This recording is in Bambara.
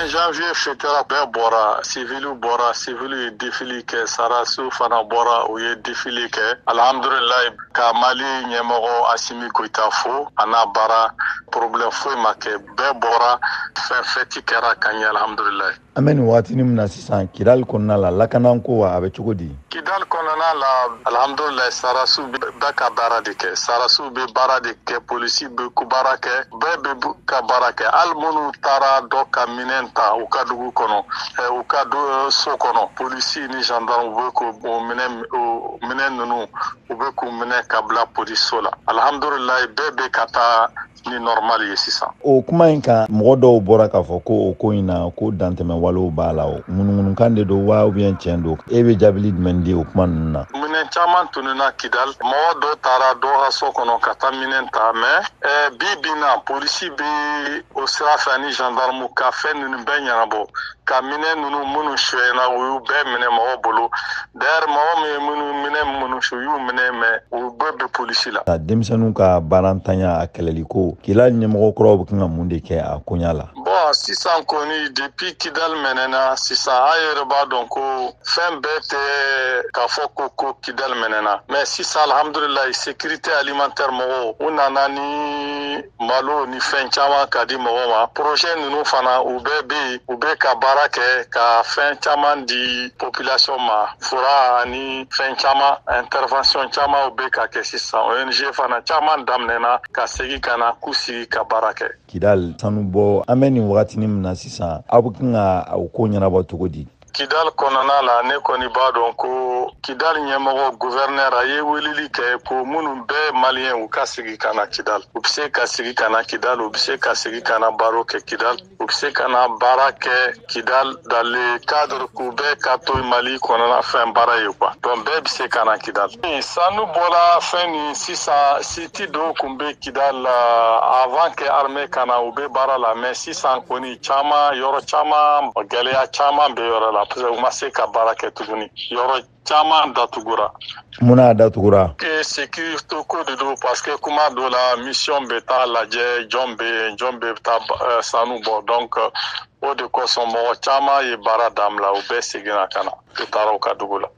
20 janvier fêtera, bɛɛ bɔra, civiliw bɔra, civiliw ye défilé kɛ, sarasiw fana bɔra, u ye défilé kɛ. Alhamdulilayi, ka Mali ɲɛmɔgɔ Asimi Goyita fo a n'a baara, problème foyi ma kɛ, bɛɛ bɔra, fɛn fête kɛra ka ɲɛ, alhamdulilayi. An bɛ nin waatini min na sisan, Kidali kɔnɔna la, lakanako wa, a bɛ cogo di? Kidali kɔnɔna la, alhamdulilayi, sarasiw bɛ ka baara de kɛ, sarasiw bɛ baara de kɛ, polisi bɛ baara kɛ, bɛɛ bɛ ka baara kɛ. Hali minnu taara dɔ ka minɛn ta u ka dugu kɔnɔ, u ka so kɔnɔ, polisi ni gendarme bɛ k'o minɛ, o minɛn ninnu u bɛ k'u minɛ ka bila polisiso la. Alhamdulilayi, bɛɛ bɛ ka taa ni normal ye sisan. O kuma in kan, mɔgɔ dɔw bɔra k'a fɔ ko o ko in na ko dantɛmɛ walew b'a la, o ŋunuŋunukan de don wa, ou bien tiɲɛ don? E bɛ jaabili jumɛn di o kuma ninnu na? Minɛn caman tununna Kidal, mɔgɔ dɔw taara dɔw ka so kɔnɔ ka taa minɛn ta, mais bi bi na, polisi bɛ o sira fɛ ani gendarme ka fɛn ninnu bɛɛ ɲɛnabɔ, ka minɛn ninnu minnu suyɛnna, u y'u bɛɛ minɛ mɔgɔw bolo. D'ailleurs, mɔgɔ min ye minnu minɛ, minnu su, u y'u minɛ, mais u bɛɛ bɛ polisi la. Denmisɛnninw ka baarantanya a kɛlɛli ko, Kidal ɲɛmɔgɔ kuraw bɛ kan ka mun de kɛ a koɲa la? Bon, sisan kɔni, depuis Kidal mɛnɛna sisan, an yɛrɛ b'a dɔn ko fɛn bɛɛ tɛ k'a fɔ ko Kidal mɛnɛna, mais sisan, alhamdulilayi, sécurité alimentaire mɔgɔw, u nana ni malo ni fɛn caman ka di mɔgɔw ma. Projet ninnu fana, u bɛɛ bɛ yen, u bɛ ka baara kɛ ka fɛn caman di population ma, fura ani fɛn caman, intervention caman u bɛ ka kɛ sisan. ONG fana caman daminɛna ka segin ka na k'u sigi ka baara kɛ. Kidal sanubɔ, an bɛ nin wagatinin min na sisan, aw bɛ kan ka o ko ɲɛnabɔ cogo di? Kidal kɔnɔna la, ne kɔni b'a dɔn ko Kidal ɲɛmɔgɔ gouverneur a ye weleli kɛ ko minnu bɛɛ maliyɛn, u ka sigi ka na Kidal. U bɛ se ka sigi ka na Kidal, u bɛ se ka sigi ka na baro kɛ Kidal, u bɛ se ka na baara kɛ Kidal dans le cadre k'u bɛɛ ka to Mali kɔnɔna fɛn baara ye quoi. Donc bɛɛ bɛ se ka na Kidal. Sanu bɔra fɛn nin sisan, site dɔw tun bɛ Kidal avant que armée ka na, u bɛ baara la, mais sisan kɔni caman, yɔrɔ caman, gɛlɛya caman bɛ yɔrɔ la, parce que u ma se ka baara kɛ tuguni, yɔrɔ caman datugura. Mun n'a datugura? Sécurité ko de don, parce que kuma dɔ la, mission bɛ taa lajɛ jɔn bɛ yen, jɔn bɛ taa sanu bɔ. Donc o de kosɔn mɔgɔ caman ye baara dabila, u bɛɛ seginna ka na, u taara u ka dugu la.